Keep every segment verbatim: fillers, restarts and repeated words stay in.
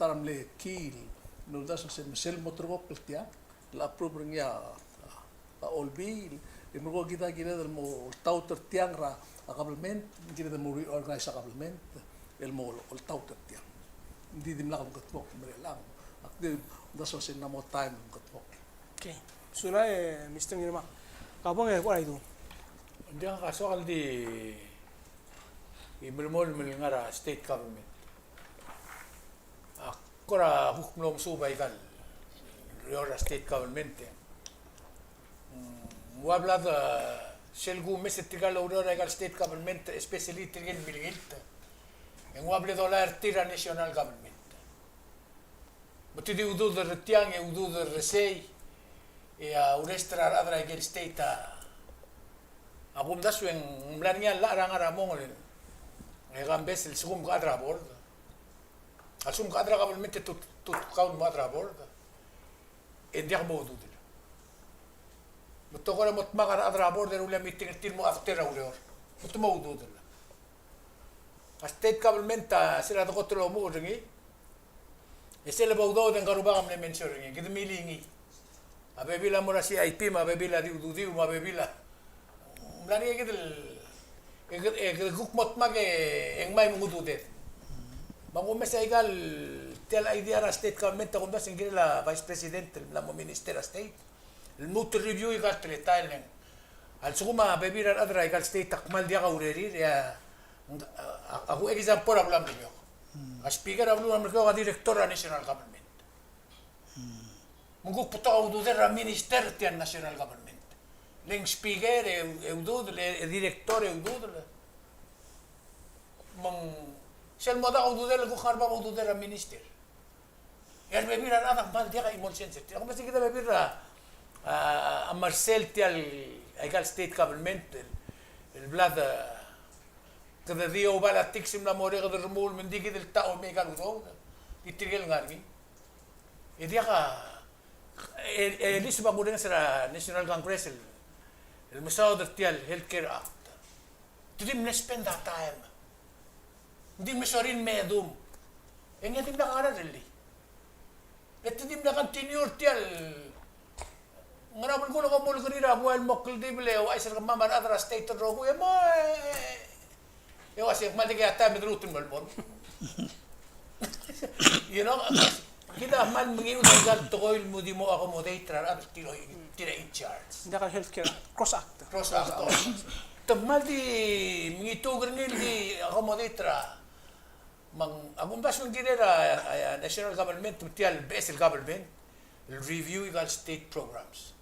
ta er a mle kiil, me uldasu el se me sel mo ulterekokl er tiang, el approve er ngii a, a, a olbiil, e merekong kid a kired el mo oltaut er tiang er a, a government, kired el mo reorganize a government, el mo oltaut er tiang. Ng di dimlak el mengedmokl el mera el, ak di uldasu el se ng mo taem el mengedmokl. Okay. Sulang e Mister Ngirmang. Kabong e, what I do? Ng diak a soak el di melemolem el ngar er a state government. Ak kora kuk mlo mesuub a ikal ureor er a state government. Mm, ng ua bla de sel kumes er tirkal ureor er a ikal state government, especially tirkel milengilt, e ng ua bla dolai er tir a national government. Me te di ududel er tiang e ududel er sei, e a urrest er a rechad er a ikel state a, a kumdasu e ng mla er ngii a llach er a ngar er a mong el, e kambes el lsekum ke chad er a board. A lsekum ke chad er a government e te, te, te kau el mo chad er a board. E ng diak bo ududel. Me te kora mo dmak a rechad er a board e rullii a meeting er tir el mo affect er a ureor. Me te mo ududel. A state government a sel a dekot el omuchel er ngii. E sel lebo udoud e ng kuk rubak a mle mention er ngii, kede milii ngii. A bebil a mo er a C I P, me a bebil a di ududiu, me a bebil a, ng mla er ngii kid el, e kede, e kede kuk mo dmak e ng mei me ng ududed. Me a kumes a ikal tia el idea er a state government a kumdasu e ng kirel a vice president el mla mo minister er a state el lmuut el review ikal teletael el ng, a lsekum a bebil er a rechad er a ikal state a kmal diak a urerir, e a, a, a, a kuk example a beluu er a Melekeok. A speaker er a beluu er a Melekeok a director er a national government. Me ng kuk betok a ududel er a minister er tia el national government. Le ng speaker e, e ududel, e, e director e ududel. Me ng sel mo dak a ududel e kuk ngar er bab a ududel er a minister. E a rebebil er a rechad a kmal diak a chimo el sense er tir. Ak mesa kid a bebil er a, a, a mersel tia el, a ikal state government, el, el bla de, kede di oubalatiks el mla mo er kede remuul, me ng di kid el ta omei a ikal udoud. Di tirke el ngar er ngii. E diak a, e, e, Elizabeth a kurenges er a National Congress el, el mesaod er tia el Health Care Act. Te di mle spend a taem. Ng di mle sorir el me dum. E ng di mle ngar er a rellii. E te di mle continue er tia el ngar er a belkul e kom mo olekerir a buai el mo kldibel e ouchais er kemam a rechad er a state el rokui e mo, e, e, e uase kmal dikea taem e de lmuut el mo lebo. You know, kid a kmal mengiil a ikal tekoi el mo di mo accommodate er a rechad el tir, tir a in charge. Ng diak a healthcare, CROSS Act. CROSS Act. Te kmal di mengituk er ngii el di accommodate er a, me ng, a kumdasu e ng kirel a, a, a national government, me tia el beches el government, el review ikal state programs.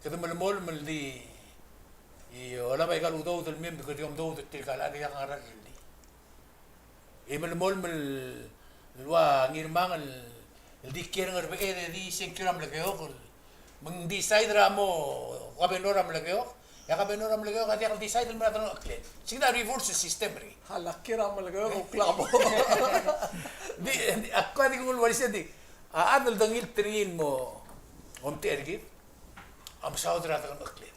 Kede melemolem el di, e olab a ikal udoud el mei me kede di omdoud er tirka el chad el diak a ngar er a rellii. E melemolem el ua Ngirmang el, el di kiei er a Ngerbeched e di sengkio er a Melekeok el, me ng decide er a mo governor er a Melekeok, e a governor er a Melekeok a diak el decide el mo er a delengcheklel. Se kid a reverse system er ngii. A lak kiei er a Melekeok el klamo. Di, di, ak kuk di kuk el uaisei di, a chad el dengilt er ngii el mo omtechei er kid a mesaod er a delengcheklel.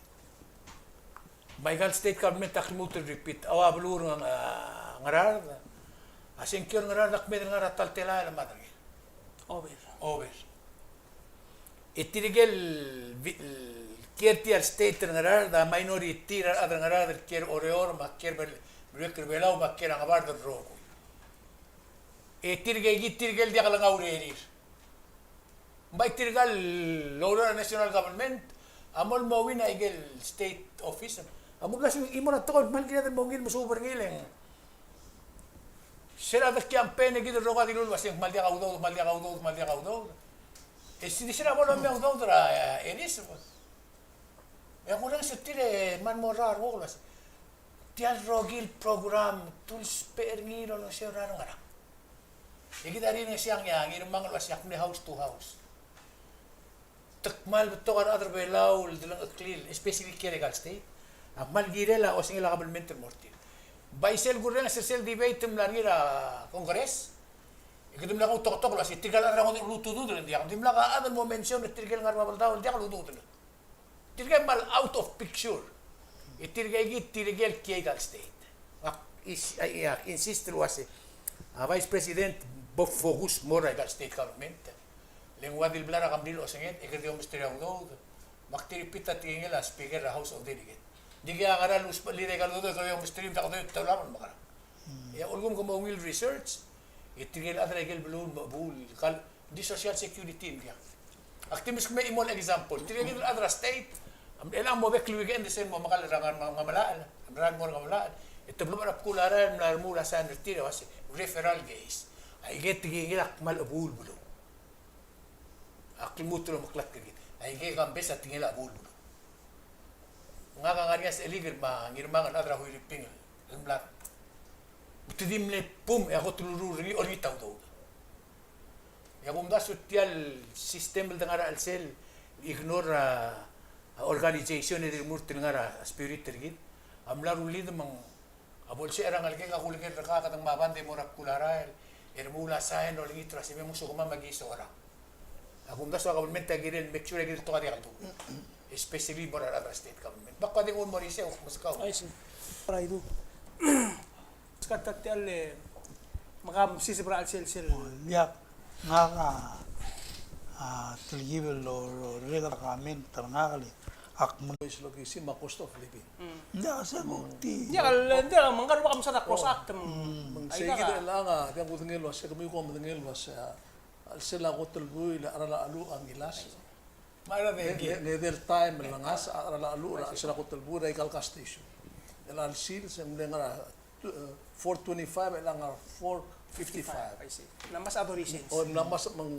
Me a ikal state government a lmuut el repeat. A ua beluu er a Ngaraard, a sengkio er a Ngaraard a kmeed el ngar er a ta el telael el mad er ngii. Over. Over. E tirke el vi-, el kiei er tia el state er a Ngaraard a minority er a rechad er a Ngaraard el kiei er a Oreor, me a kiei er a Bel-, Beluek er a Belau, me a kiei er a Ngebard el rokui. E tirke kid tirke el diak lengai a urerir. Ng bai tirka el oureor er a national government a mo el mo win a ikel state office. A kumdasu e ng mo er a tekoi el kmal kired el mo ungil el mesuub er ngii el ng, se er a de campaign e kid el rokui a dilu el uasei ng kmal diak a udoud, kmal diak a udoud, kmal diak a udoud. E se di se er a bo lomei a udoud er a, e, Elizabeth. E a kurrenges er tir e kmal mo er a rokui el uasei, tia el rokui el program te ulsbech er ngii el olengeseu er a rengerang. E kid a rirengesii a Ngirmang el uasei ak mle house to house. Te kmal betok a rechad er a Belau el delengcheklii, especially kiei er a ikal state, a kmal kirel a osengel a kabelment el mo er tir. Bai sel kurrenges er sel debate el mla er ngii er a Congress, e kede mla kau toktok el uasei tirka el chad er a ngodech a lmuut el ududel, ng diak, ng dimlak a chad el mo mention er tirke el ngar er a Babeldaob el diak lodudel. Tirke a kmal out of picture. E tirke kid tirke el kiei er a ikal state. Ak is-, a, a, insist el uasei a Vice President bo focus mo er a ikal state government. Le ng ua di le blai er a kemril osenged, e kede omesterir a udoud. Me ak di repeat a tekingel a speaker er a House of Delegate. Ng di kid a ngar er a lusbechir a ikal udoud e kede omesterir, me kede tolab el mekerang. E a ulekum ke mo ungil research, e tirke el chad er a ikel beluu el mechebuul, kal, ng di social security, ng diak. Ak di meskemiu a chimo el example. Tirke el chad er a state, a mle chelechang mo bek el weekend e sel mo mekall er a Ngemelachel, a mla mo er a Ngemelachel. E te blo er a bkul a rael el mla remuul a sign er tir el uase referral case. Aike tekingel a kmal chebuul beluu. Ak lmuut el omeklatk er kid. Aike Kambes a tekingel a chebuul beluu. Ngak a ngar er ngii a sechelik el me a Ngirmang el chad er a Huiriping el mla. Te di mle bum e a kot el ureor er ngii a olengit a udoud. E a kumdasu tia el system el de ngar er a chelsel, ignore a, a organization e di remurt el ngar er a spirit er kid. A mla rullii me ng a bo lsecher a ngelekek a kulker er kau, kede ngmai a band e mo er a bkul a rael, e remuul a sign el olengit er a se me ng soak me aki soak er a. A kumdasu a government a kirel make sure e kede betok a diak el duubech. Especially mo er a rechad er a state government. Bak kede nguu el mo er isei, ak meskau. I see. Alright, du. Skang tia el, me ke msiseb er a chelsel, sel. Diak, ngak a, a, telkib el lo, lo, rek a comment er ngak el, ak me- Is lo kisi me a cost of living. Ng diak, se mo, di. Ng diak, ng diak, me ng kora bak msa a cross act, me. Me ng sei kid el chelechang a, diak kudengei el uase, kemiu ko medengei el uase, a, a chelsel a kot el buil, a cheral a cheluch a ngilasech. Me a cheral a dengki. Ng, ng, ng edei el taem el ngasech a cheral a cheluch er a chelsel a kot el buil er a ikal gas station. El chelsel, se ng mle ngar er a, eh, four twenty-five, el ngar er a four fifty-five. I see. Ng mla ngmasech a thirty cents. O, ng mla ngmasech me ng,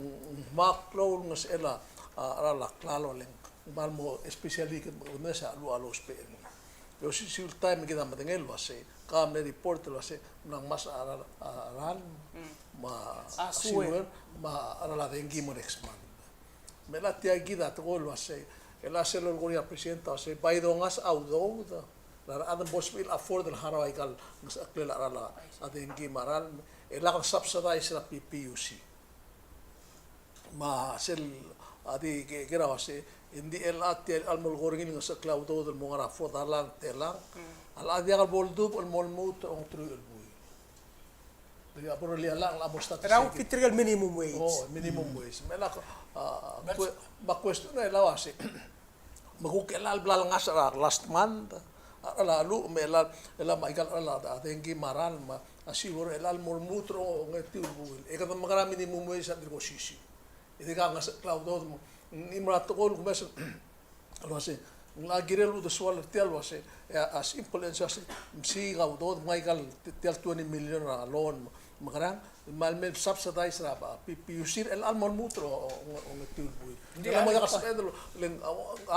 me ng klou el ngesechel a, a cheral a klalo el ng kmal mo, especially kid me kede mesa a cheluch a lousbech el. E osisiu el taem e kid a medengei el uase, ke mle report el uase, ng mla ngmasech a cheral, a cheral, me a sewer, me a cheral a dengki mo next month. Me chelecha tia kid a tekoi el uase, chelecha sel lolekoi er ngii a president a uase, bai dongasech a udoud er a rechad el bo lsebechir el afford el harau a ikal ngesecheklel a cheral a dengki me a cheral, e lak el subsidize er a P P U C. Me sel a di ke, ker a uase, ng di chelecha tia el molekoi er ngii el ngesecheklel a udoud el mo ngar er a four dollar, ten dollar. A chelecha diak el bo ledubech el mo lmuut er a ongeteruich el buil. Di a borrolii a llach el mo start. Era kuk tirke el minimum wage. Oh, minimum wage. Me a, a, me a question er a uase, me kuk chelecha el bla lengasech er a last month, a cheral a cheluch, me chelecha, chelecha me a ikal cheral a dengki me a cheral me a sewer, chelecha el mo lmuut er a ongetiu el buil. E kede mekerang, minimum wage a dirk osisiu. E dirkak ngesecheklel a udoud me ng di mera el tekoi el kumes el uase, ng locha kirel uldesuel er tia el uase, e a, a simple answer a se, mesiik a udoud, me ngika el, tia el twenty million er a loan, me, mekerang, me a lme subsidize er a, a, P P U C er chelecha el mo lmuut er a, o, o, ongetiu el buil. Ng di a, ng mo diak a sebeched el, le ng, a,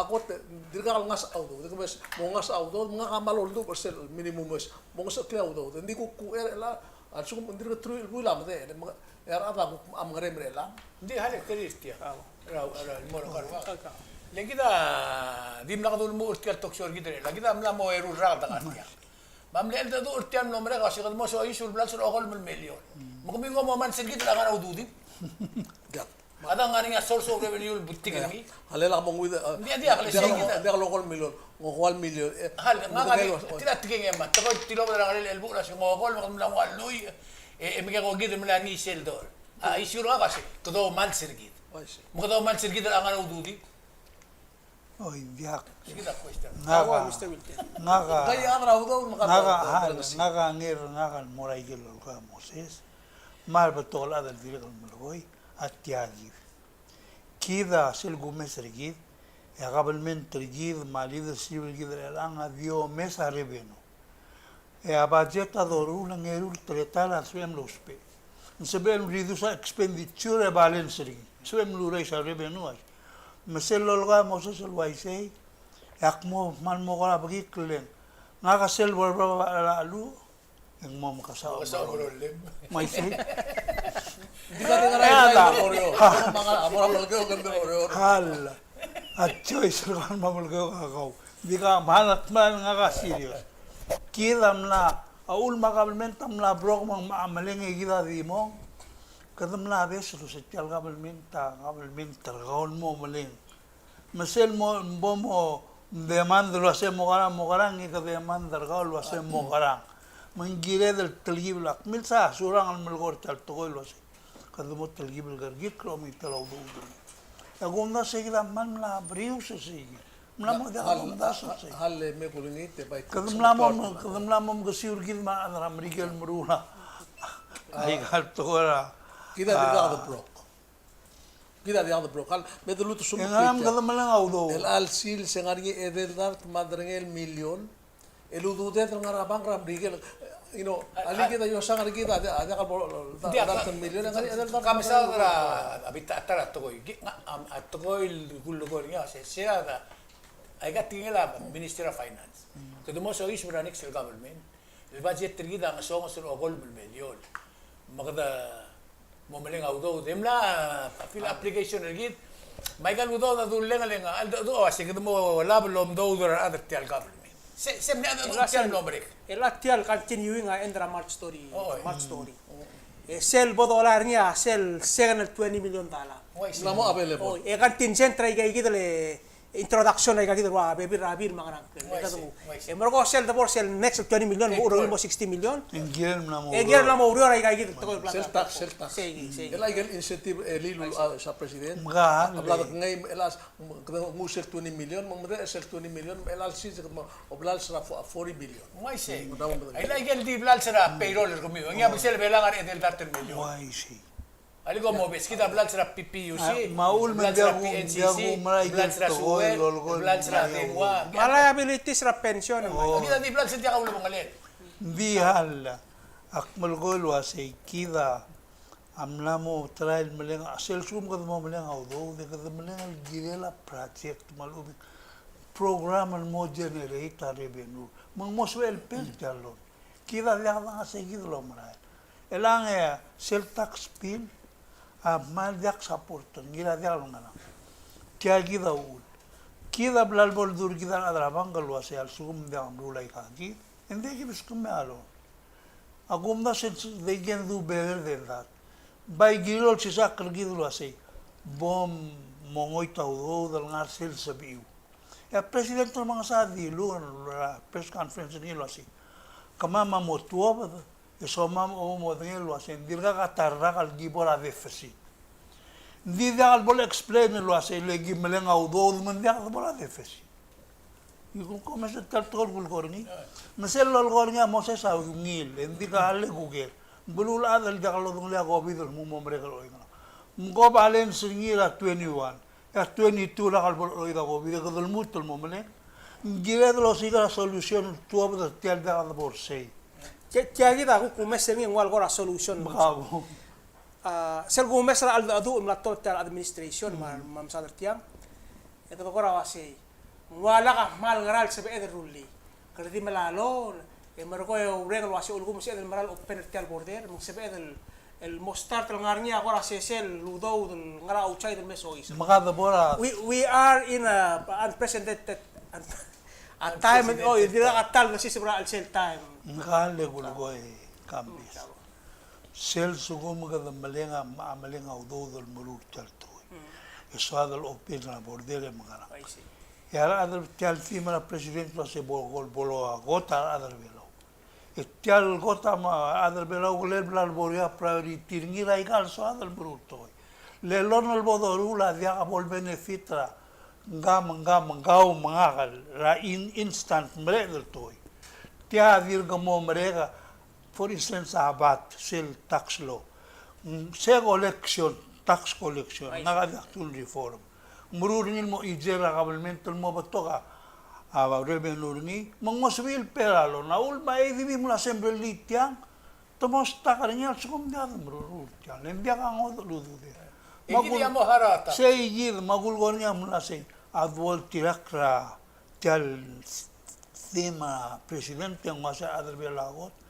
a kot, e, dirkak el ngasech a udoud, e kumes, mo ngasech a udoud, me ngak a kmal oldubech er sel minimum wage, mo ngesecheklel a udoud, e ng di kuk, kuk er chelecha, a lsekum ng dirk teruich el buil a medechel, e a rechad a kuk a mengerem er chelechang. Ng di hale, kerir tia. A, er a, er a, mo er a, le kid a di mla kede ulemuchel er tia el talk show er kid er chelechang, kid a mla mo eru el rak el dengar tia. Me a mle cheldecheduch er tia el mlo merek a uase kede mo soiseb el blals er a okolem el million. Me kemiu ng mo mans er kid el ngar er a ududib. Diak. Me kede ngar er ngii a source of revenue el betik er ngii. Hale, lak mo nguu, a, ng diak, ng diak, le sei kid a, ng diak el okolem el million, ng okolem el million. E, hale, ngak a di, tia el tekingem a, tekoi el tilobed er a ngerel el buch er a se ng okolem, me kede mla nguu a lluich, e, e me ke ko kid el mla ngii sel dor. A, issue er ngak a se, kede omals er kid. Me kede omals er kid el ngar er a ududib. Oi, diak. Ngak a, ngak a, ngak a, ngak a nger, ngak a mo er a ikel lolekoi a Moses. Me a rebetok el chad el dirrek el melekoi a tia kid. Kid a sel kumes er kid, e a kabelment er kid me a leadership er kid er chelechang a di omes a revenue. E a budget a doruul, ng eru el teletael a sebechem el ousbech. Ng sebechem el reduce a expenditure e balance er ngii. Sebechem el raise a revenue. Me sel lolekoi a Moses el uaisei, e ak mo kmal mo kora bekikl el, ngak a sel bo er a cheluch, e ng mo mekesau a umerolem. Me uaisei. Di ka di ngar er a, a choice er kau me a Melekeok a kau. Di ka, me a, me a ngak a serious. Kid a mla, a uchul me a kabelment a mla brok me ng meleng e kid a di mong. Kede mla bes el uase tia el kabelment a kabelment er kau el mo meleng. Me sel mo, bo mo demand el uase mokerang, mokerang, e ke demand er kau el uase mokerang. Me ng kired el telkib el ak milsa, surang el melekoi er tia el tekoi el uase Kede mo telkib el kerekikl er a omengitel a udoud. E a kumdasu e kid a kmal mla brius er sei. Mla mo diak a kumdasu er sei. Kede mla mo, kede mla mo mekesiu er kid me a rechad er a Merikel el meruul a, aika el tekoi er a. Kid a dirkak de brok. Kid a dirkak de brok. Kal, me de luut sum. E ng kede meleng a udoud. El chelecha el sils e ng ngar er ngii a edei el dart me a derengel el milion el ududed el ngar er a bank er a Merikel. You know, alii kid a iosang er kid a diak, a diak el bo, dart el milion, e ng ngar er ngii a edei el dart. Ka mesaod er a, a bita, a ta er a tekoi. Ki, ng, a, a tekoi el kulekoi er ngii a se, se er a, aika tekingel a Ministry of Finance. Kede mo soiseb er a next el government el budget er kid a ngesonges er a okolem el milion. Me kede mo meleng a udoud. E mla file application er kid. Me aika el udoud a dullengel e ng, a, a, a, se kede mo olab el omdoud er a rechad er tia el government. Se, se mle, a, a, tia el mlo merek. El a tia el continuing a end er a March story. March story. E sel bo dolai er ngii a sel second el twenty million dollar. Mla mo available. E contingent er aika kid el introduction er aika kid el ua bebil er a bill me a ngerang. E merekong sel debo er sel next twenty million, mo urerel mo sixty million. E ng kirel mla mo ureor aika kid el tekoi el bla. Sel tax, sel tax. Sei, sei. El aike el incentive el lilu a sa president. A bla dekngei el a, kede nguu sel twenty million, me ng medechel sel twenty million, el a sils e kede mo oblals er a forty billion. Uaisei. El aike el di blals er a payroll er kemiu. Ngii a bla sel belang a edei el dart el million. Uaisei. Alii ko mo obes, kid a blals er a P P U C, blals er a P N C C, blals er a sewer, blals er a dengua. Me a liabilities er a pension. Kid a di blals el diak a ulebengelel. Ng di a, ak melekoi el uasei kid a mla mo try el meleng, a sel lsekum kede mo meleng a udoud, e kede meleng el kirel a project me a lechub e ng program el mo generate a revenue. Me ng mo sebechel el pay er tia el loan. Kid a diak dengasech e kid el omerael. Elechang e sel tax bill a kmal diak support er ngii, a diak el ngerang. Tia kid a uchul. Kid a bla lebo el dul er kid a rechad er a bank el uasei a lsekum ng diak meruul aika kid, e ng diak kid el skemiu a loan. A kumdasu e ng, they can do better than that. Bai kirel olsisechakl er kid el uasei bo mongoit a udoud el ngar sel sebechiu. E a president er a Mengesa a dilu er a press conference er ngii el uasei, kemam a mo tuobed, e somam a mo medengei el uasei ng dirkak a ta el rak el ki bo er a deficit. Ng di diak el bo le explain el uasei le ki meleng a udoud me ng diak de bo er a deficit. Ikung ko mes el ta el tekoi el kulekoi er ngii. Me sel lolekoi er ngii a Moses a ungil, e ng di ka le kuker. Ng beluulechad el diak lodengelii a COVID el mo merek er oingerang. Me ng ko balance er ngii er a twenty-one. E a twenty-two lak el bo lecheroid a COVID e kede lmuut el mo meleng. Ng kired el osiik er a solution el tuobed er tia el diak de bo er sei. Tia, tia kid a kuk kumes er ngii e ng ua el kora solution. Me ka bo. A, sel kumes er a cheldecheduch el mla tobed er tia el administration, me a, me a mesaod er tiang. E kede kora uasei. Ng ua lak a kmal ngera el sebeched el rullii. Kede di melai a loan, e merekong e ureng el uasei ulekum sebeched el mera el open er tia el border, me ng sebeched el, el mo start el ngar er ngii a kora sesei el udoud el ngar er a outside el me soiseb. Me ka de bo er a. We, we are in a unprecedented, un-, a time, o, e dirkak a ta el ngesiseb er a chelsel time. Me ka le kulekoi, Kambis. Sel lsekum kede meleng a, a meleng a udoud el meruul tia el tekoi. E soad el open er a border e mekerang. E a rechad er tia el theme er a president el uasei bo, bo, bo loakot a rechad er a Belau. E tia el kot a rechad er a Belau a kirel bla lebo er ngii a priority er ngii er aika el soad el meruul tekoi. Le loan el bo doruul a diak bo le benefit er a ngka me ngka me ngkau me ngak er a in-, instant mereched el tekoi. Tia a dirk mo merek a For instance, a VAT, sel tax law. Mm, se collection, tax collection, ngak a diak tuul reform. Meruul er ngii el mo easier er a government el mo betok a, a revenue er ngii, me ng mo sebechir el pay er a loan. A uchul me a ADB a mla sembrellii tiang, te mo stuck er ngii a lsekum ng diak de meruul tiang. Le ng diak a ngodech el ududed. Me a kuk, sei kid, me a kulekoi er ngii a mla sei, a debo ltirakl er a tia el theme a president e ng uasei a rechad er a Belau a kot,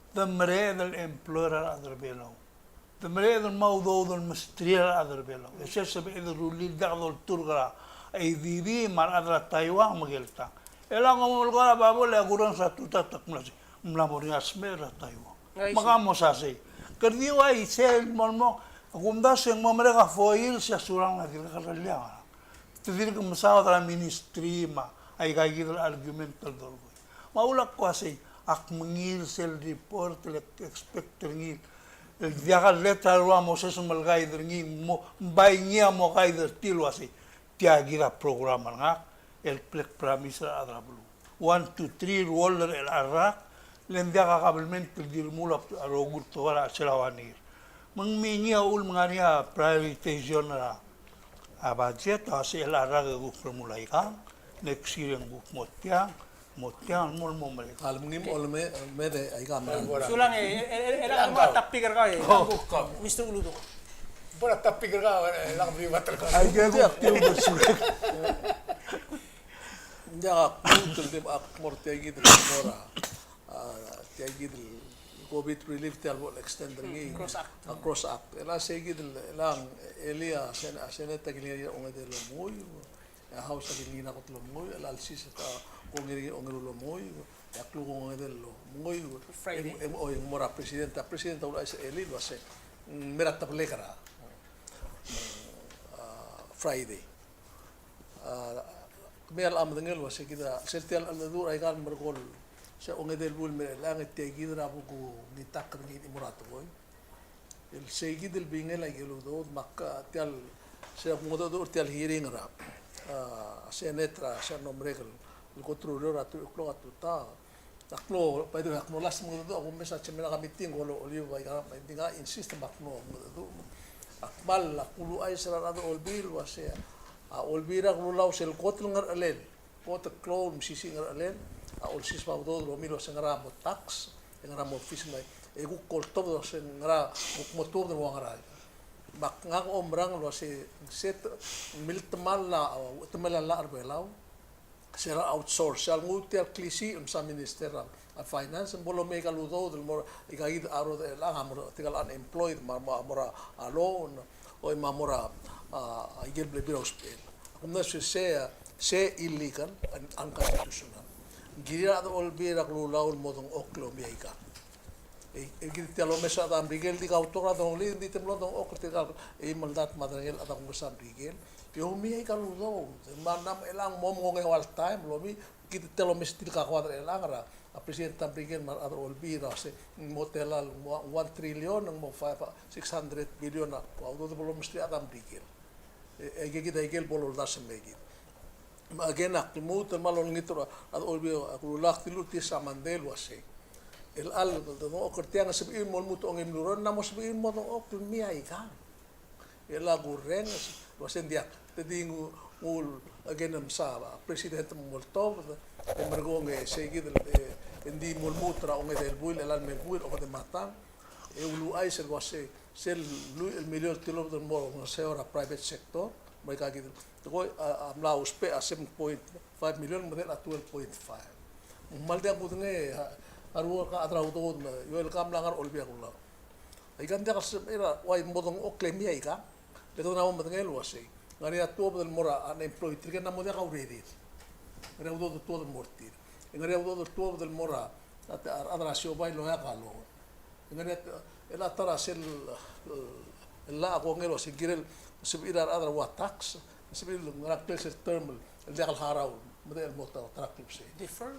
de mereched el employ er a rechad er a Belau. De mereched el mo oudoud el mesterir a rechad er a Belau. E sel sebeched el rullii el diak dolturk er a ADB me a rechad er a Taiwan me a ikel tang. E le ng mo melekoi er a babel e a kurrenges a tutau e te mla sei, mla mo er ngii a smecher er a Taiwan. Me ka mo sa sei. Kede di uaisei el mo, mo, a kumdasu e ng mo merek a foil, se a Surangel a dirk kerellii a ngerang. Te dirk mesaod er a ministry me aika kid el argument el dolekoi. Me a uchul a kuk uasei, ak mengiil sel report el expect er ngii El diak a letter er a Moses me le guide er ngii, mo, bai ngii a mo guide er tir el uasei, tia kid a program er ngak el bla kpromise er a rechad er a beluu. One, two, three, el uolel er a rak, le ng diak a kabelment el di remuul a rokui el tekoi er a chelsel a one year. Me ng mei ngii a uchul me ng ngar er ngii a prioritization er a, a budget, a sel rak e kuk remuul aikang, next year e ng kuk mo tiang, mo tiang, mo, mo merek. A le mngim oleme, oleme de aikang. Sulang e, e, e, e, e, mo topic er kau e, Mister Uludong. Bo er a topic er kau, e, lang di batel kau. Aike kuk tiu mo sulang. Ng diak a kuk tiu el di ak mo er tia kid el mo er a, a, tia kid el COVID relief tia el bo el extend er ngii. Cross Act. A Cross Act. E le sei kid el, e le ng, e le a Sen-, a Senate a kilengei a ongedei el omenguiu, e a House a kilengei a kot el omenguiu, e le a Senate a kongei er ngii a ongeru el omenguiu, e a kluk a ongedei el omenguiu. Friday. E ng, e ng, o, e ng mo er a President, a President a uluuchais er a elii el uasei, mm, me er a teblek er a, mm, a, Friday. A, kemiu a locha medengei el uasei kid a, sel tia el cheldecheduch er aika el merekong, se ongedei el buil el mei er chelechang e tia kid er a bo kungitakl er ngii el mo er a tekoi. El sei kid el bingel aike el udoud, me ak, tia el, se a kungedecheduch er tia el hearing er a, a, Senate er a, se a mlo merek el, el kot er a ureor er a three o'clock a tutau. Ak mlo, by the way, ak mlo last el mengedecheduch, ak omes a chairman er a committee, ng ko el oliu bai ka, bai di ka insist me ak mlo mengedecheduch. Ak kmal, ak uluuchais er a rechad er a Olbiil el uasei, a Olbiil er a Kelulau sel kot el ngerchelel, kot el klou el mesisiich el ngerchelel, a olsiseb a udoud el omiil el uasei ngera mo tax, e ngera mo fees me, e kuk oltobed el uasei ngera, kuk mo tuobed el ua ngera. Me ak ngak a oumerang el uasei, se te, miltemall a, temall a llach er a Belau, se er a outsource, se a lenguu tia el klisiich el msa Minister er a Finance, me bo lomii aika el udoud el mo er aika kid a rrodech er chelechang a mo er tirka el unemployed, me a mo, mo er a loan, oi me a mo er a, a, aike el blebil er a usbechel. Ak mle se, se, se illegal and unconstitutional. Ng kirir a rechad er a Olbiil er a Kelulau el mo dengchokl el omii aika. E, e kid tia el omes a rechad er a Merikel, di kau tok er a delongelid, di te mlo dengchokl tirka el eim el dart me a derengel a rechad er a Congress er a Merikel. E omii aika el udoud, me a mla me chelechang mo mengongeu a all time, el omii, kid tia el omes tirka el kuadr er chelechang er a, a President er a Merikel me a rechad er a Olbiil er a se, ng mo tela el mo one trillion, ng mo five, six hundred billion a, a udoud el bo lomesterir a rechad er a Merikel. E, e aike kid a ikel bo loldasu el mei kid. Me again, ak lmuut el kmal olengit er a, a Olbiil, ak lulak dilu tia el Monday el uasei, el chelecha el dengchokl er tiang e ng sebechir el mo lmuut a ongeim el ureor, ng mo sebechir el mo dengchokl el mei aikang. E le kurrenges el uasei ng diak, te di nguu, nguu el again el msa a President el mo oltobed, e merekong e sei kid el, e, e ng di mo lmuut er a ongedei el buil, el chelecha el mei el buil, ongedei me a tang, e uluuchais el uasei, sel lluich el miliol el tilobed el mo er a Ngerseu er a private sector, me aika kid el tekoi a, a mla ousbech a seven point five million, me ng medechel a twelve point five. Me ng kmal diak kudengei a, a rua el chad er a udoud me, Joel, ke mla ngar er a Olbiil er a Kelulau. Aika ng diak el sebechir a, ua mo dengchokl e mei aika. Le kede mo medengei el uasei, ng ngar er ngii a tuobed el mo er a unemployed, tirke el mo diak a urerir. Ng ngar er ngii a udoud el tuobed el mo er tir. Ng ngar er ngii a udoud el tuobed el mo er a, a, a rechad er a siobai el oeak a loan. Ng ngar er ngii a, el a ta er a sel, el, el llach a kongei el uasei ng kirel sebechir a rechad er a ua tax, sebechir el ngar er a ngklel sel term el diak el harau, me de el mo ta, ta er a klebesei. Defer.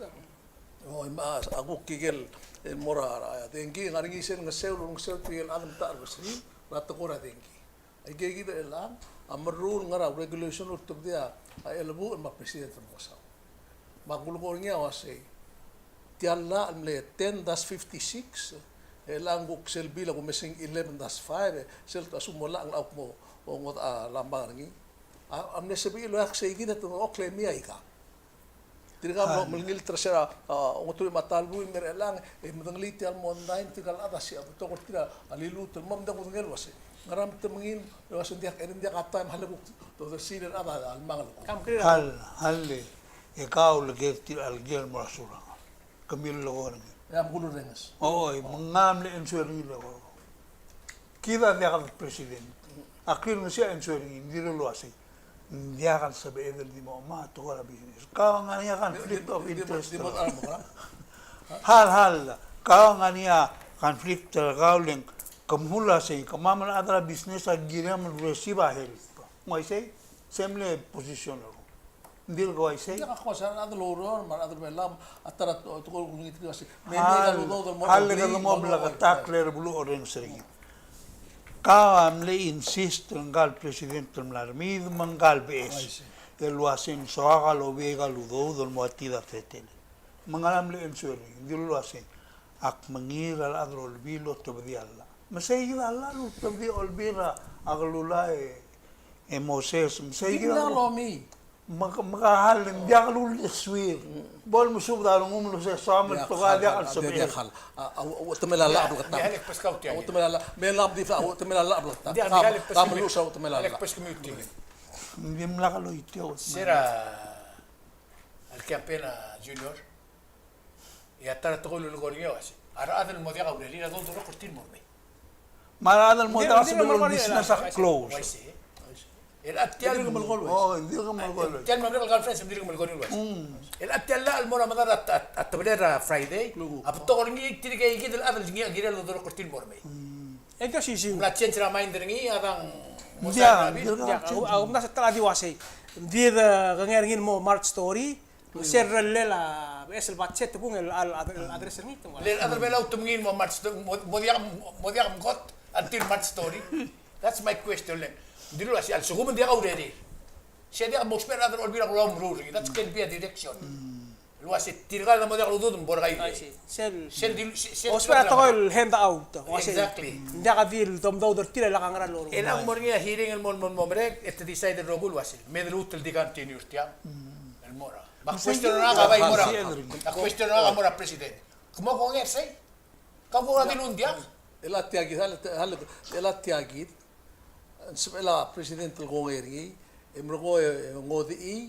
Oi, me a, a kuk ikel, el mo er a, a, dengki, ng ngar er ngii sel ngeseu, ngeseu tirke el chad el mtachel er a besengil, er a tekoi er a dengki. Aike kid er chelechang a meruul el ngar er a regulation el ultebedii a chelebuchel me a President el mekesau. Me a kulekoi er ngii a uasei, tia el llach el mle ten dash fifty-six, e chelechang kuk sel bill a kumes er ngii eleven dash five, e sel ta sel mo llach el kmo, o, ngodech a lamang er ngii. A, a mle sebechir el oeak sei kid e te dengchokl e mei aika. Tirka el mlo melengiltel er se er a, a, ongeteruich me a ta el buil el mei er chelechang, e medengelii tia el mondai, tirka el chad a si, a betok er tir a liluut el mo, me ng diak kudengei el uasei, ngera me te mengiil el uasei ng diak, e ng diak a taem, hale kuk dodesir el chad a lemang el kuk. Hal, hale, e kau le ker tir a leker el mo er a Surangel. Kemiu el lekoi er ngii. E a mkulurrenges. Oi, me ng mle answer er ngii el lekoi. Kid a diak el president. A clear er ngii a answer er ngii, ng dilu el uasei, ng diak el sebeched el di mo, mo tekoi er a business. Kau a ngar er ngii a conflict of interest. Hal, hal, kau a ngar er ngii a conflict er kau le ng, ke mla sei, kemam el chad er a business a kirem el receive a help. Ng uaisei, se mle position er kau. Ng di el kau uaisei. Ng diak a kuk se a rechad el oureor, me a rechad er a Belau, a ta er a tekoi el kulengit er kid el uasei, me mei aika el udoud el mo, hal, le kede mo bleketakl er a beluu el orrenges er kid. Ka mle insist ngka el president el mla er mei me ngka el beches. I see. El uasei ng soak a lobiai a udoud el mo er tia el teletelel. Me ngera mle answer er ngii, ng dilu el uasei, ak mengiil er a rechad er a Olbiil el otobedii a llach. Me sei kid a llach el otobedii a Olbiil er a Kelulau e, e Moses, me sei kid a llach el omii. Me, me ka hal, ng diak luldesuir. Bo el mesubed a rengum el uasei soam el tekoi a diak el sebechel. A, a, a, temel a llach a bleketakl. A, temel a llach. Me lak di fa, a, temel a llach a bleketakl. Diak, diak, ka meluches a temel a llach. Ng dimlak loitii. Sera el campaign a Junior. E a ta er a tekoi el lulekoi er ngii a uasei, a rechad el mo diak a urerir a doldurokl er tir el mo er mei. Me a rechad el mo diak a sebechel el business a close. Uaisei. El a tia el melekoi el uaisei. Oh, el dirk melekoi el uaisei. Tia el Mamerek el conference, el dirk melekoi el uaisei. Mm. El a tia el llach el mo er a medal a, a, a tebelel a Friday. A betok er ngii tirke kid el chad el ngii a kirel el doldurokl er tir el mo er mei. Mm. E ke sisiu. Ng mla change er a mind er ngii a dang mo. Diak, diak, a, a, a, di uasei. Ng di de kengei er ngii el mo March story. Sel rellel a beches el budget e kung el, el, el address er ngii. Le a rechad er a Belau te mngii el mo March sto-, mo, mo diak, mo diak mkot until March story. That's my question, le. Ng dilu el uasei a lsekum ng diak a urerir, se diak mousbech a rechad er a Olbiil er a Kelulau el meruul er ngii. That can be a direction. El uasei tirka el mo diak a udoud me bo er ngii. I see. Sel, sel dilu, se-, sel ousbech a tekoi el handout. Uasei. Exactly. Ng diak a di el domdasu er tir e lak a ngera el loruul. E lak mo er ngii a hearing el mo, mo, mo merek, e te decide el rokui el uasei. Me de luut el di continue er tiang. El mo er a Me a question er ngak a bai mo er a, a question er ngak a mo er a president. Ke mo kongei er sei? Kau ko er a dilu ng diak? El a tia kid, el a, el a tia kid. Ng sebechel a president el kongei er ngii, e merekong e ngodechii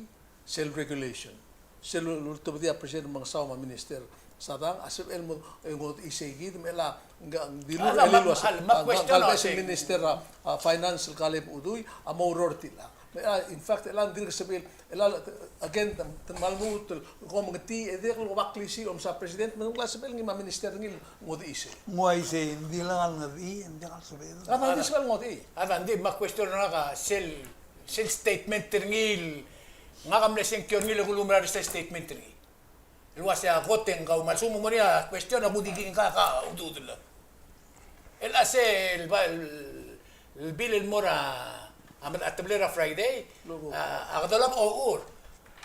sel regulation. Sel ul-, ultebedii a president me a Ngesau me a minister Sadang, a sebechel el mo, e ngodechii sei kid, me a, ng dilu el uasei, me a question a sei. Minister a, a finance el Kaleb Udui, a mo oureor er tia el Me, a, in fact, el a ng dirk sebechel, el a, again, te, te kmal lmuut el kom mengetii, e dirrek el oba klisiich el omsa president, me ng kmal sebechel ngii me a minister er ngii el ngodechii sei. Ng uaisei, ng di le ngodechii, ng di kmal sebechel. A, ng di sebechel ngodechii. A, ng di me a question er ngak a sel, sel statement er ngii el, ngak a mle sengkio er ngii el kuleumera er sel statement er ngii. El uasei a kot e ng kau me a lsekum ng mo er ngii a question a kuk di ngka a ududir. El a sel, el, el bill el mo er a, a, a tebelel a Friday, a, a kede olab a ochur.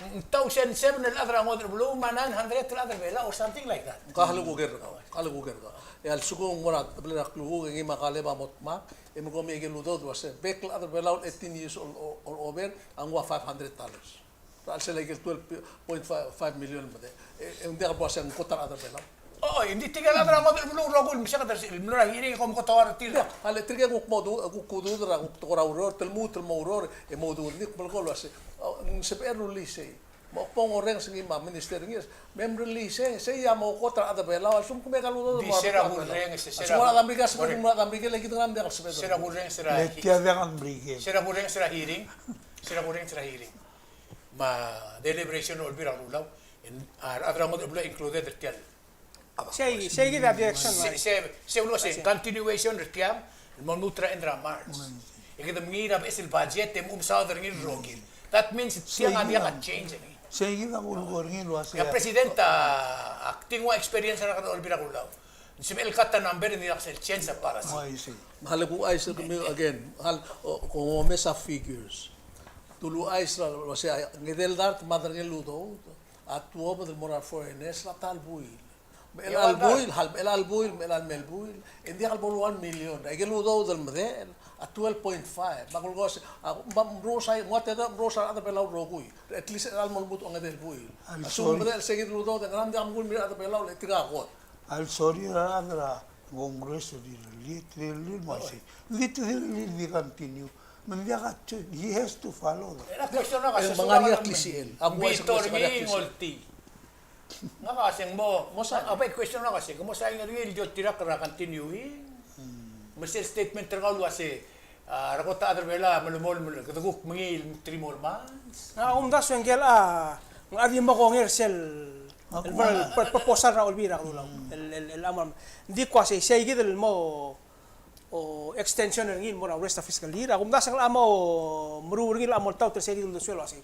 Ng thousand seven el chad er a ngodech el beluu me a nine hundred el chad er a Belau or something like that. Ka lekuker er kau, ka lekuker er kau. E a lsekum ng mo er a tebelel a klukuk e ngii me a Kaleb a mo dmak, e me kom ikel udoud el uasei, bek el chad er a Belau el eighteen years old or, or over, a nguu a five hundred dollars. Er a chelsel a ikel twelve point five million el medechel. E, e ng diak bo uasei ng kot a rechad er a Belau. O, e ng di tirke el chad er a ngodech el beluu el rokui el mesa kede, el mlo er a hearing e kom kot a uar er tir. Diak, a le tirke kuk mo du-, kuk ududir a kuk tekoi er a ureor, te lmuut el mo oureor, e mo ududir, ng di kuk melekoi el uasei. O, ng sebechel el rullii sei. Me ak bo morrenges ngii me a minister er ngii, me mrellii sei, sei a mo kot a rechad er a Belau, a lsekum kemiu a udoud. Di se er a kurrenges, se er a kurrenges, se er a hearing. Se er a kurrenges er a hearing. Se er a kurrenges er a hearing. Me a deliberation er a Olbiil er a Kelulau, a rechad er a ngodech el beluu a included er tiang. Sei, sei kid a direction. Se, se, se uaisei, continuation er tiang, el mo lmuut er a end er a March. E kede mengiil er a beches el budget, e mo mesaod er ngii el rokir. That means, tiang a diak a change er ngii. Sei kid a kulekoi er ngii el uasei. E a president a, ak di nguu a experience er a Olbiil er a Kelulau. Ng sebechel el cut a number, e ng diak sel change a policy. Me a le kuuchais er kemiu again, a le, o, kom omes a figures. Te uluuchais er a uasei, ngedei el dart me a derengel el udoud a tuobed el mo er a foreigners er a ta el buil. Me chelecha el buil, hal, me chelecha el buil, me chelecha el mei el buil, e ng diak el bo el one million. Aike el udoud el medechel a twelve point five. Me a kulekoi a, me a mrous a, me a tedei mrous a rechad er a Belau el rokui. At least chelecha el mo lmuut a ongedei el buil. A lsekum medechel sei kid el udoud e ng ngera me ng diak mengkul el mei a rechad er a Belau le tirka a kot. A lsorir a rechad er a Congress el rirellii, rirellii el mo uaisei. Di rirellii di continue. Me ng diak a, he has to follow the. E ng question er ngak a se, me ng ngar er ngii a klisichel. Ng betok er ngii el ngoltii. Ngak a se ng mo, mo sa, a bai question er ngak a se, ke mo sign er ngii el di oltirakl er a continuing? Me sel statement er kau el uasei, a, rekot a rechad er a Belau a melemolem, kede kuk mengiil el three more months. A, omdasu e ngike el, a, ng di mo kongei er sel, el, el, el proposal er a Olbiil er a Kelulau. El, el, el, a mo, ng di kuk uasei, sei kid el mo, o, extension er ngii el mo er a rest of fiscal year. Ak omdasu e ng locha mo meruul er ngii el locha mo oltaut er sei kid el uldesuel el uasei,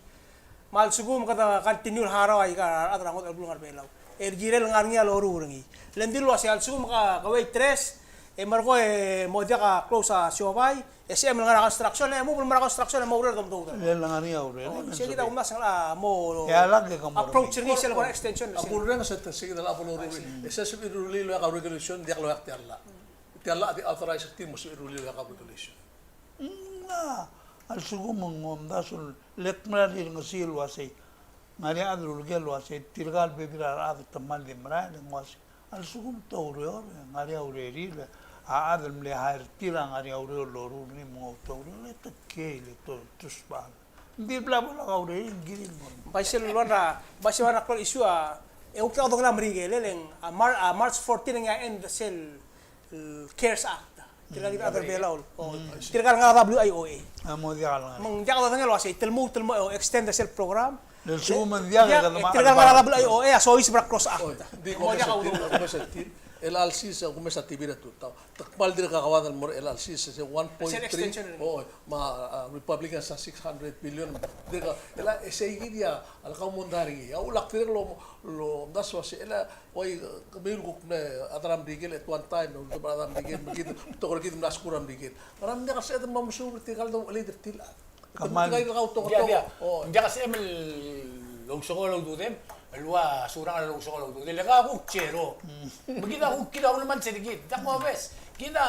me a lsekum kede continue el harau aika el rechad er a ngodech el beluu el ngar er a Belau, e le kirel ngar er ngii a loruul er ngii. Le ng di el uasei a lsekum ke, ke waitress, E merekong e mo diak a close a siobai, e sebechem el ngar er a construction, e mo bo el mo er a construction, e mo oureor e domdasu. Le ngar er ngii a ureor. Oh, e sei kid a kumdasu el mo approach er ngii sel kora extension. A kurrenges e sei kid a bo loruul. E sei sebechir el rullii el okiu a regulation, diak el okiu tia el llach. Tia el llach a di authorize er tir el mo sebechir el rullii el okiu a regulation. Ng, a lsekum ng omdasu el, le kmal di ngesii el uasei. Ng ngar er ngii a chad el uleker el uasei, tirka el bebil er a rechad a te kmal di merael, e ng uasei. A lsekum te oureor, e ng ngar er ngii a urerir, a chad el mle hire er tir a ngar er ngii a ureor el loruul er ngii me ng oureor, e te kiei, e te, te usbechall. Ng di bla bo lak a urerir, ng kirir el mo. Bai sel ua, bai sel ua klou el issue a, e kuk a okedongel a Merikel, e le ng, a Mar-, a March fourteen e ng end sel, el CARES Act. Tirka kid a chad er a Belau. O, tirka el ngar er a W I O A. A mo diak el ngar. Me ng diak dodengei el uasei, te lmuut el mo extend sel program. Le lsekum ng diak, e kede, tirka el ngar er a W I O A a soiseb er a CARES Act. Mo diak a udoud. Chelecha el sils a kumes a tibir a tutau. Te kmal dirk a kauad el mo er chelecha el sils, se one point three. O, me a, a, Republican a six hundred billion. Dirk a, chelecha, e sei kid a, a le kau mondai er ngii. A ulak dirk el, el omdasu el uasei, chelecha, oi, kemiu el kuk mle chad er a Merikel at one time, el ultebechel a chad er a Merikel, me kid, betok er kid mla skuul er a Merikel. Ngera me ng diak el sebeched el mo mesuub er tirka el douchelid er tir el chad. Kmal. Tirka el kau betok. Ng diak, ng diak. O. Ng diak el sebechem el ousengol a ududem, el ua Surangel el ousengol a ududem. Le kau a kuk zero. Mm. Me kid a kuk, kid a ulemes er kid. Diak mo obes. Kid a,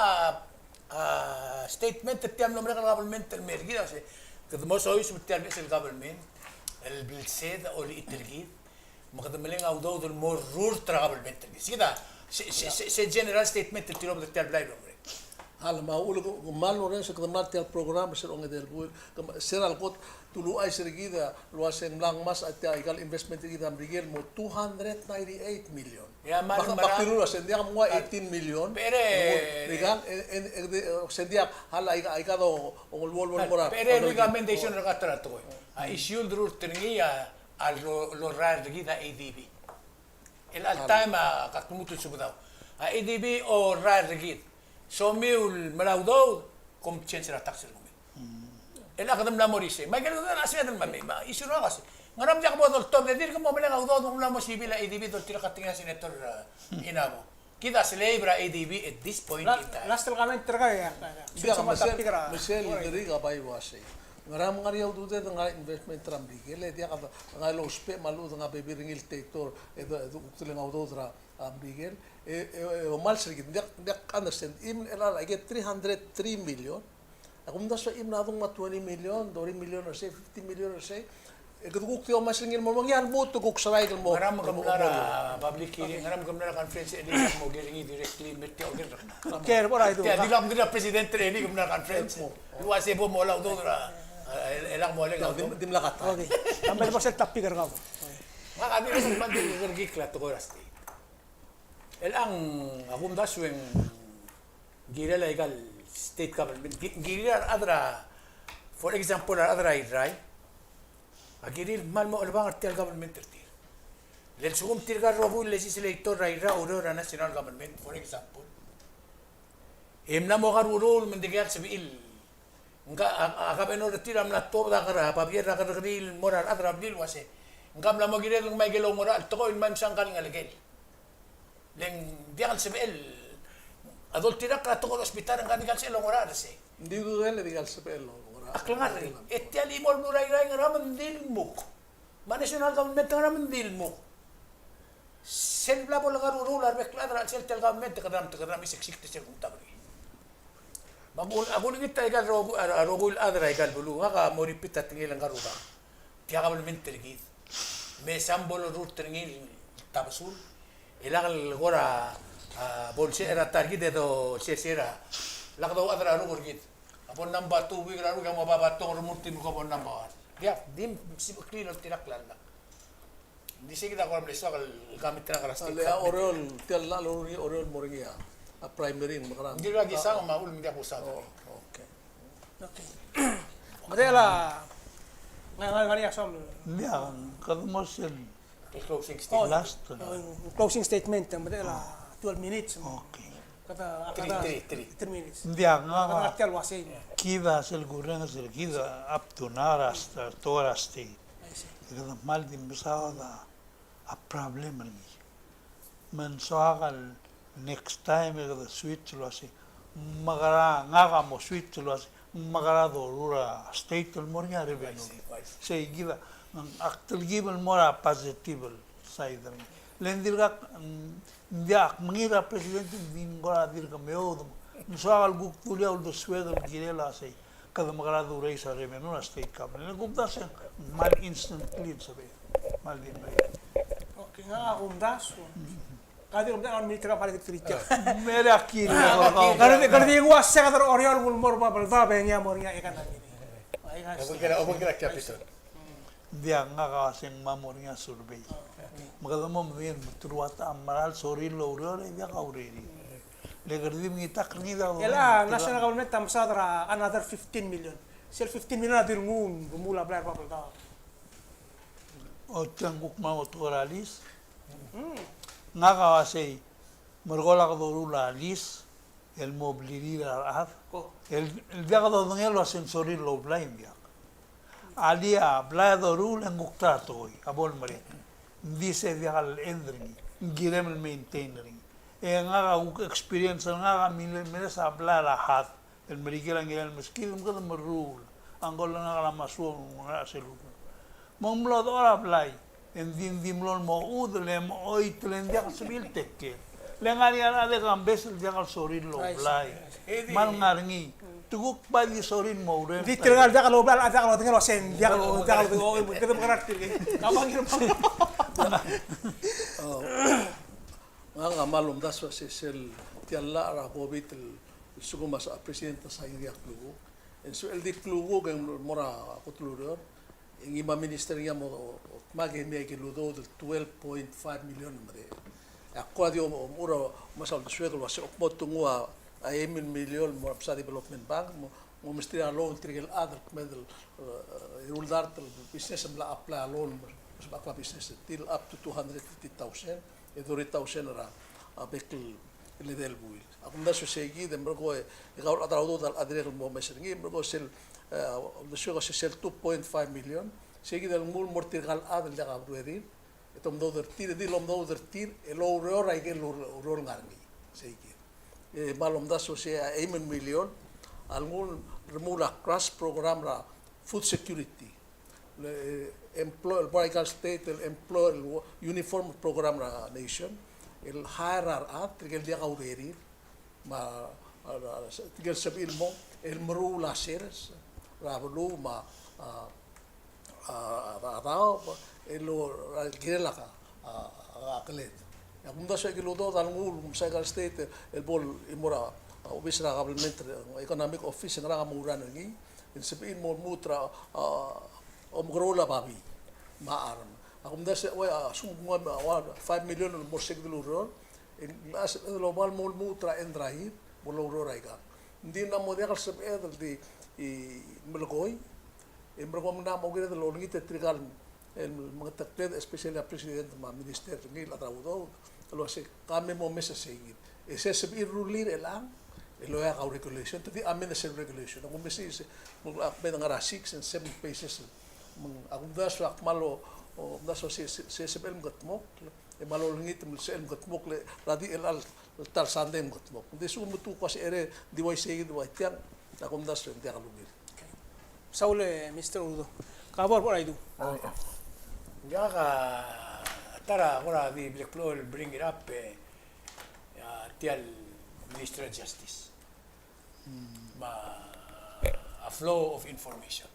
a, statement er tia el mlo merek el government el mer kid a uasei, kede mo soiseb er tia el beches el government el blsed a olechit er kid. Me kede meleng a udoud el mo rurt er a government er kid. Sei kid a, se, se, se, se general statement el tilobed er tia el blai el mlo merek. A le me a uchul e kmal orrenges e kede mla er tia el program, se er a ongedei el buil, se er a le kot, te uluuchais er kid el uasei ng mla ngmasech a tia aika el investment er kid er a Merikel el mo two hundred ninety-eight million. Ia, me a, me a, me a, se ng diak mo ua eighteen million. Pero, e, e, e, se ng diak, a le aika, aika do, ong el uol, uol mo er a, pero recommendation er a ta er a tekoi. A issue el rurt er ngii a a lo, lorrael er kid a ADB. El all time a, ak lmuut el subedau. A ADB a orrael er kid. Somiu el mla udoud, kom change er a tax er kemiu. El a kede mla mo er isei. Me aike el udoud a sebeched el mei, me a issue er ngak a sei, ngera me diak bo doltobed e dirk mo meleng a udoud me ng mla mo sibil a ADB el doltirakl a tekingel a Senator, e, Inabo. Kid a slave er a ADB at this point in time. Last el comment er kau, ia. Diak, me sel, me sel dirk a bai uasei, ngera me ng ngar er ngii a ududed el ngar er a investment er a Merikel, e diak a ngar er a ousbech me a lechub e ng bebil er ngii el tetor, e do, e do kuk teleng a udoud er a, a, Merikel, e, e, e, omals er kid, diak, diak understand, even el a, like, three hundred three million, a kumdasu e ng mla dung me a twenty million, thirty million er sei, fifty million er sei. E kede kuk di omes er ngii el mo, ngii a lmuut e kuk seraik el mo. Ngera me ke mla er a public hearing, ngera me ke mla er a conference, e di mo ker er ngii directly, me tia oker er kemam. Ker, bo er a idu. Tia, di lak, di lak president er ngii ke mla er a conference. El uasei bo mo olau dodra, e, e lak mo leng. Di, di mla kata. Okay. Kmal bo sel topic er kau. Ngak a di lak kmal di ker er ngii el tekoi er a state. Chelechang a kumdasu e ng kirel aika el state government, ki-, kirel a rechad er a, for example, a rechad er a Irrai, a kirir el kmal mo chelebangel er tia el government er tir. Le lsekum tirka el rokui el legislator er a Irrai a oureor er a national government, for example, e mla mo karuruul me ng dikea el sebechir el Ngka, a, a governor er tir a mla tuobed a ker, a babier er a kerrekeriil el mo er a rechad er a blil el uasei, ngka mla mo kired el ngmai aike el oungerachel el tekoi el mei me se ngka el ngelekel. Le ng diak el sebechel a doltirakl er a tekoi er a hospital, ngka dikea el sebechel el oungerachel er sei. Ng di ududel e dikea el sebechel el oungerachel. A klengar er ngii. E tia el chimo el beluu er a Irrai ngera me ng di lmuk? Me a national government ngera me ng di lmuk? Sel bla bo lengar er a ureor a rebek el chad er a chelsel tia el government, te kede, te kede mesiksik er sel kumtab er ngii. Me a kul-, a kulengit er aika el rokui, a, a rokui el chad er aika el beluu, ngak a mo repeat a tekingel ngka el rubak. Tia government er kid. Me se a bo lorurt er ngii el tabesul. E lak el kora, a, bo lsecher a ta er kid e do sesei er a. Lak dochad er a rokui er kid. A bo number two, week er a rokui, a mo baba tong, remurt el mo ko bo number one. Diak, di msibeklii el oltirakl a llach. Di sei kid a kora mle soak el commit er a state. A le a Oreor, tia el llach el loruul er ngii a Oreor el mo er ngii a primary, me a ngerang. Ng di ua kisang me a uchul me ng diak kusaod. Oh, okay. Okay. Medechel a, ng ngar, ngar er ngii a soam. Ng diak, kede mo sel closing statement. Last. Oh, closing statement, medechel a twelve minutes. Okay. Kede, three, kede, three, three. Three minutes. Ng diak, ngak a, kede ngar tia el uasei. Kid a sel kurrenges er kid a up to now er a st-, er a state. I see. Kede kmal di mesaod a problem er ngii. Me ng soak el Next time e kede switch el uasei, ng mekera, ngak a mo switch el uasei, ng mekera doruul a state el mo er ngii a revenue. Sei kid a, ng ak telkib el mo er a positive el side er ngii. Le ng dirkak, ng diak, ak mengiil er a president, ng di ng kora dirk meoud. Ng soak el kuk dulii a uldesuek el kirel a sei, kede mekera do raise a revenue er a state government. Le ng kumdasu e ng kmal instantly el sebeched. Kmal di mereched. Okay, ngak a kumdasu. Ka di kumdasu, ng military a mara di tirke. Mera kiri. Ka di, ka di nguu a se kede Oreor el mo er a Babeldaob e ngii a mo er ngii a economy. Obengkel a, obengkel a capital. Ng diak, ngak a uasei ng mo er ngii a survey. Me kede mo medengei el me te ruul a ta el mera el sorir el oureor e diak a urerir. Le kede di mengitakl er ngii. Diak, el a national government a mesaod er a another fifteen million. Sel fifteen million a di nguu el remuul a blai er a Babeldaob. O tiang kuk mo tekoi er a lease. Ngak a uasei, merekong e ak doruul a lease el mo blirir a rechad. El, el diak dodengei el uasei ng sorir el oublai, ng diak. A lii a blai a doruul e ng kuk ta er a tekoi a bo lemerek. Ng di se diak el end er ngii, ng kirem el maintain er ngii. E ngak a kuk experience er ngak a mle, mle mesa blai er a chad el Merikel a Ngirael Meskid, me kede meruul a ngkol ngak el masuom er a sel ureor. Me ng mlo dechor a blai, e ng di, ng di mlo el mo chuodel e mo choit, le ng diak el sebechir el take care. Le ngar er ngii a rechad e kambes el diak el sorir el oublai. Me ng ngar er ngii. Te kuk bai di sorir el mo oureor. Di tirka el diak el oublai, diak el odengei el uasei ng diak el, diak el, kede mekerang er tirke. Ngak a kmal omdasu el uasei sel tia el llach er a COVID el lsekum a president a sain er ngii a klukuk. E ng sebechel di klukuk e ng mo er a kot el ureor. E ngii me a minister er ngii a mo dmak e mei aike el udoud el twelve point five million el medechel. E ak kora di omechur a mesa uldesuek el uasei ak mo tenguu a eim el million el mo er a Mesa Development Bank, mo, mo mesterir a loan tirke el chad el kmeed el, e, eru el dart el business el mla apply a loan, me sebechakl a business er tir el up to two hundred fifty thousand. E thirty thousand er a, a bek el edei el buil. A kumdasu sei kid e merekong e, e kau el chad er a udoud a dirrek el mo omes er ngii, merekong sel, e, uldesuek a sel two point five million, sei kid el nguu el mo er tirka el chad el diak a urerir, e te omdasu er tir, e di el omdasu er tir el oureor aike el ure-, ureor el ngar er ngii, sei kid. E kmal omdasu sei a eim el million a lenguu el remuul a crash program er a food security. Le, e, employ, el bo er aika el state el employ, el wo-, uniform program er a nation, el hire a rechad, tirke el diak a urerir, me a, a, a, tirke el sebechir el mo, el meruul a sers er a beluu me a, a, a, a, a daob, el, el kirel a, a, a keled. E a kumdasu aike el udoud a lenguu el mesa aika el state el bo el mo er a, a, obis er a government, economic office, e ngerang a mo run er ngii, el sebechir el mo lmuut er a, a, omekeroul a babii me a charm. A kumdasu e, ua, a, sum, ua, ua, five million el mo er se el ureor, e ng sebeched el oba el mo lmuut er a end er a year, mo loureor aikang. Ng di ng mo diak el sebeched el di, e, melekoi, e merekong me ng mo kired el olengit er tirka el el mengetekled, especially a president me a minister er ngii el chad er a udoud, el uasei ka me mo mesa sei kid. E se sebechir el rullii er chelechang, el oeak a regulation, te di amend sel regulation. Ak omes er sei, me ak kmeed el ngar er a six and seven pages. Me ng, a kumdasu e ak kmal o, omdasu se, se, se sebechel el mekedmokl, e kmal olengit me sel mekedmokl, er a di el chelecha el ta el sandei el mekedmokl. Ng di sekum me te kuk uasei er a di uaisei kid, di uaitiang, a kumdasu e ng diak lungil. Saul, e, Mister Ududo. Ka bo er a bo er a Idu. Ngak a ta er a kora di bla klou el bring it up, e, a tia el Ministry of Justice. Me a flow of information.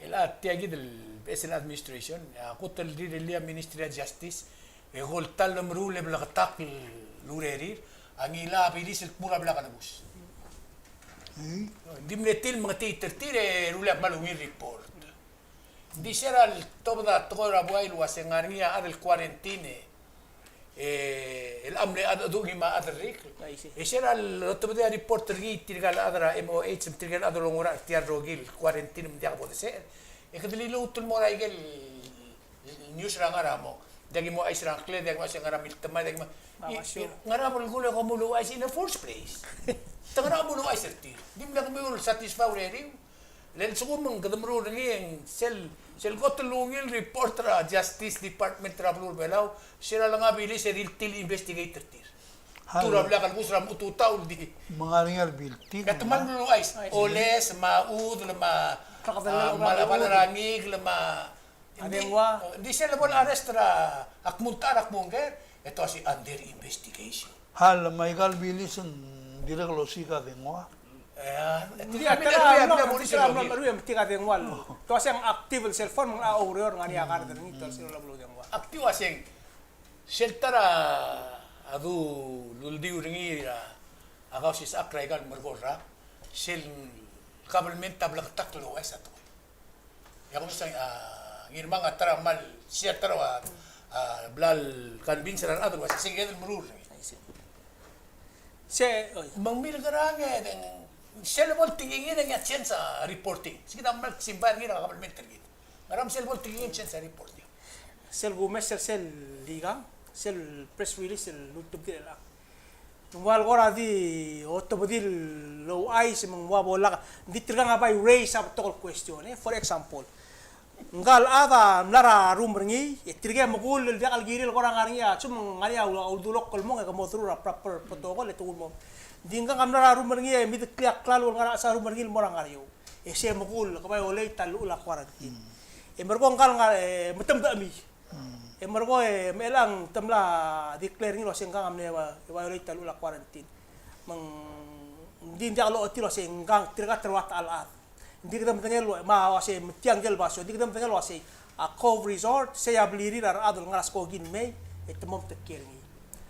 El a tia kid el beches el administration, a kot el rirellii a Ministry of Justice, e ko el ta el meruul e bleketakl el urerir, a ngilai a bilis el dmu er a blil a kelebus. Ng di mle tir el mengetengit er tir e rullii a kmal ungil report. Ng di se er a letobed a tekoi er a buai el uasei ng ngar er ngii a chad el quarantine, e, el mle chad, a dongim a chad el rik. E se er a letobed a report er ngii tirka el chad er a M O H, me tirka el chad el oungerachel er tia el rokir el quarantine me ng diak bo desecher. E kede liluut el mo er aike el news er a ngar er a mong. Diak ki mo ouchais er a ngklel, diak ki mo ouchais er a ngar er a miltemai, diak ki mo, i, i, ngar er a belkul e kom uluuchais in the first place. Te ngar er a uluuchais er tir. Di mle kemiu el satisfy er a uriul. Le lsekum ng kede meruul er ngii e ng sel, sel kot el ungil report er a Justice Department er a beluu er a Belau, se er a lengai a bilis e di le tir el investigate er tir. Tura blak el bus er a mechut a tutau el di. Me ng ngar er ngii a rebiltik. Ka te mal mlo ouchais. Oles, me a chudel, me a, a, me a, me a ngikel, me a, a dengua. Di sel bo el arrest er a kmo ng ta er a kmo ng ker, e te uasei under investigation. A le me aika el bilis ng dirrek el osiik a dengua. Ng di a ta er a, ng di a ta er a meruul e metik a dengua. Te uasei ng active el cellphone, me ng oureor, ng ngar er ngii a card er ngii, te uasei ng ulebeluu a dengua. Active a uasei ng sel ta er a dululdiu er ngii er a Kausisechakl er aika el merkong el rak, sel government a bleketakl el ouchais a tekoi. E a kumsa, a, Ngirmang a ta er a kmal, sei a ta er a, a, bla el convince er a rechad el uasei, sei kid el meruul er ngii. Se, oi. Me ng milkerang e, sel bo el tekingir e ng change a reporting. Sei kid a kmal simbai er ngii er a government er kid. Ngera me sel bo el tekingir e ng change a reporting. Sel kumes er sel ikang, sel press release el ultebedii el chad. Ng ua el kora di otobedii el ouchais me ng ua bo lak, ng di tirkang a bai raise a betok el question, e. For example, ngka el chad a mla er a room er ngii, e tirke a mekull el diak el kirir el kora ngar er ngii a, sum ng ngar er ngii a uldulokl el mong e ke mo through er a proper protocol e te kuk mo. Ng di ngkang a mla er a room er ngii e immediately a klalo el ngar er a chelsel a room er ngii el mo er a ngar er eou. E sei a mekull, ke bai oleit a llechul a quarantine. E merekong ngka el ngar, e, me te mdechemii. E merekong e, me chelechang te mla declare er ngii el uasei ngkang a mle violate a llechul a quarantine. Me ng di ng diak lochotii el uasei ngkang tirka te rua techall el chad. Ng di kede medengei el ua, me a uasei me tiang el basio, ng di kede medengei el uasei a Cove Resort, sei a blirir a rechad el ngar er a skoki el mei, e te mo metekiei er ngii.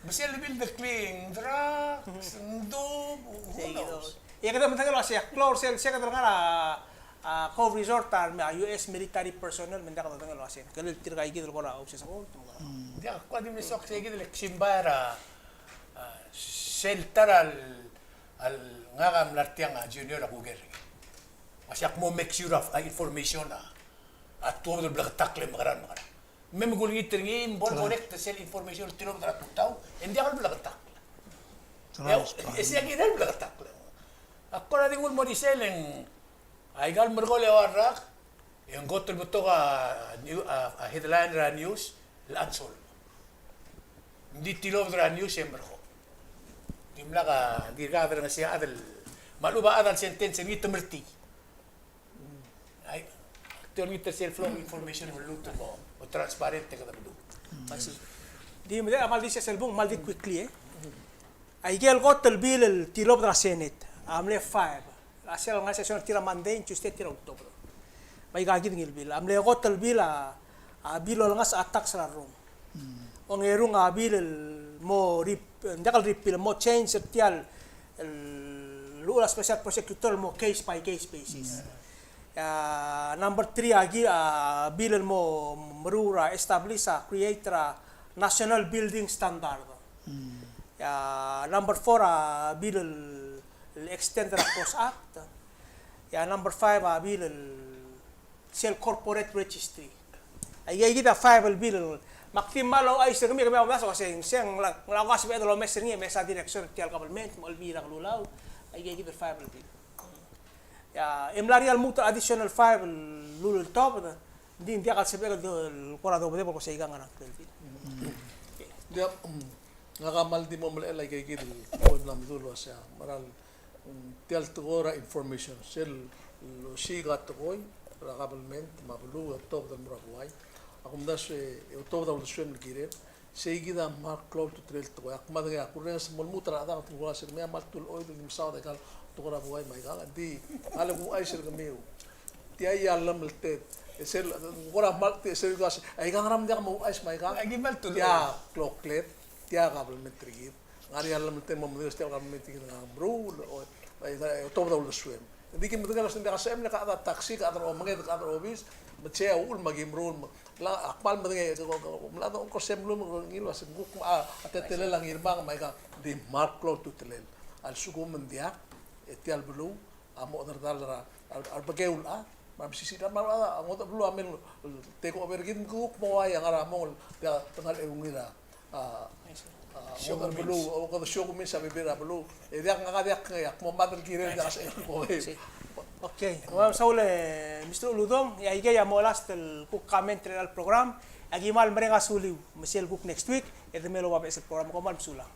Me sel lebil de clean drugs, ng dub, who knows? E kede medengei el uasei a klou er sel, sei kede ngar er a, a, Cove Resort a, me a U S military personnel, me ng diak dodengei el uasei. Kede tirka ikid el kora obses, oh, te mo kora. Diak, kuk di mle soak sei kid el simbai er a, a, sel ta er a, a, ngak a mla er tiang a junior a kuker. Uasei ak mo make sure of, a, information a, a tuobed el bleketakl e mekerang, mekerang. Me mekull ngii er ngii, me bo el correct sel information el tilobed er a tutau, e ng diak el bleketakl. E, e sei a kirel bleketakl. Ak kora di nguu el mo er isei e ng, aika el merekong el eua el rak, e ng kot el betok a, a, a headline er a news, el unsolved. Ng di tilobed er a news e merekong. Dimlak a, dirkak a derengesii a chad el, me a lechub a chad el sentence er ngii te mertii. Ai, te olengit er sel flow of information el lmuut el mo, mo transparent e kede beluu. Di me de, a kmal di sesei el bung, kmal di quickly, e. Aike el kot el bill el tilobed er a Senate a mle five. A sel ngar er a session er tir a Monday, Tuesday, tir a ultobed. Me aika kid ngii el bill. A mle kot el bill a, a bill el olengasech a tax er a rrom. Ongerung a bill el mo rep-, ng diak el repeal, mo change er tia el, el llechul a special prosecutor el mo case by case basis. A number three a ki-, a bill el mo meruul er a establish a create er a national building standard. A number four a bill el, el extend er a PROS Act. A number five a bill el sel corporate registry. Aika kid a five el bill. Me ak di kmal ouchais er kemiu, kemiu a omdasu el uasei, sei ng, ng locha sebeched el omes er ngii e mesa direction er tia el government me a olbiil er a kelulau. Aika kid el five el bill. E a mla er ngii a lmuut el additional five el lultobed, ng di ng diak el sebechek el kora dobedebek el ko sei kang er a ngklel bill. Diak, mm, ngak a kmal di mo melechel aika kid el mo mla medung el uasei a meral Mm, tia el tekoi er a information, sel losiik a tekoi er a government me a beluu e otobed el mo er a buai. A kumdasu e otobed a uldesuem el kirel, sei kid a kmal klou a ultutelel el tekoi. Ak medengei a kurrenges me lmuut er a rechad el kuk uase kemiu a kmal tulechoid el di mesaod aika el tekoi er a buai me aika, ng di a le kuchais er kemiu. Tia a llemeltel, e sel, ng kora kmal, e sel uase, aika ngera me ng diak mouchais me aika. Tia kloklet, tia government er kid. Ngar er ngii a llemeltel el mo medengei el uase tia el government er kid a meruul, o, e, e, otobed a uldesuem. Ng di ki medengei el uase ng diak a sebechem el chad er a taxi, chad er a omenged, chad er a obis, me sei a uchul me ki meruul, me, la, ak kmal medengei, ko, ko, ko, mla, ko, ko, se mlo, me, ko, ngii el uase ng kuk, a, a teletelel a Ngirmang me aika, ng di kmal klou a ultutelel. A lsekum ng diak, e tia el beluu, a mo chederedal er a, a, a rebekeu el chad, me a mesisiich er a, me a, a, a ngodech el beluu a mle take over er kid me kuk mo uai a ngar er a mong el, tia, te ngar er a eungel a, a, a, ngodech el beluu, o kede show kumes a bebil er a beluu. E diak ngak a diak, e ak mo mad el kirel, diak a sebechel el ko. Okay, well, saul e Mister Uludong, e aikei a mo last el kuk comment er a program, e aki kmal mereng a suliu, me sel kuk next week, e de mei el oba beches el program, kom kmal mesulang.